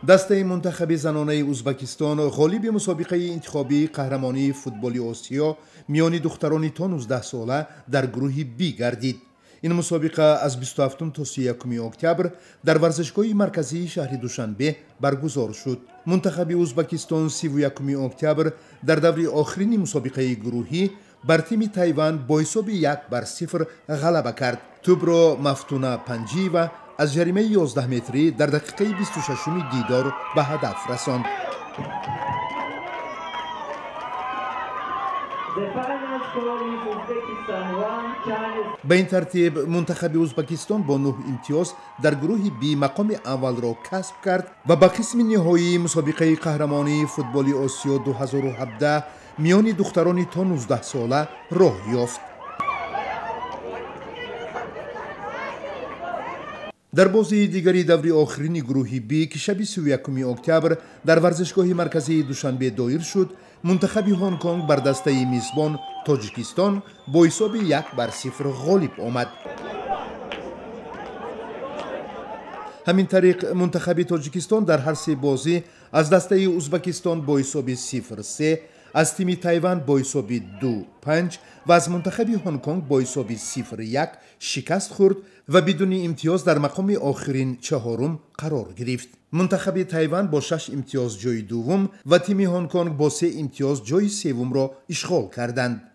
Дастаи мунтахаби занонаи Узбакистон ғолиби мусобиқаи интихобии қаҳрамонии футболи Осиё миёни духтарони то 19 сола дар гурӯҳи Би гардид. Ин мусобиқа аз 27 то 31 октябр дар варзишгоҳи марказии шаҳри Душанбе баргузор шуд. Мунтахаби Узбакистон 31 октябр дар даври охирини мусобиқаи гурӯҳӣ бар тими Тайван бо ҳисоби 1-0 ғалаба кард. Тӯбро Мафтуна Панҷиева аз ҷаримаи 11 метрӣ дар дақиқаи 26 дидор ба ҳадаф расонд. Ба ин тартиб мунтахаби Узбакистон бо 9 имтиёз дар гурӯҳи Би мақоми аввалро касб кард ва ба қисми ниҳоии мусобиқаи қаҳрамонии футболи Осиё 2017 миёни духтарони то 19 сола роҳ ёфт. Дар бозии дигари даври охирини гурӯҳи Би, ки шаби 31 октябр дар варзишгоҳи марказии Душанбе доир шуд, мунтахаби Ҳонконг бар дастаи мизбон Тоҷикистон бо ҳисоби 1-0 ғолиб омад. Ҳамин тариқ мунтахаби Тоҷикистон дар ҳар се бозӣ аз дастаи Узбакистон бо ҳисоби 0-3, аз тими Тайван бо ҳисоби 2-5 ва аз мунтахаби Ҳонконг бо ҳисоби 0-1 шикаст хӯрд ва бидуни имтиёз дар мақоми охирин чаҳорум қарор гирифт. Мунтахаби Тайван бо 6 имтиёз ҷои дуввум ва тими Ҳонконг бо 3 имтиёз ҷои севумро ишғол карданд.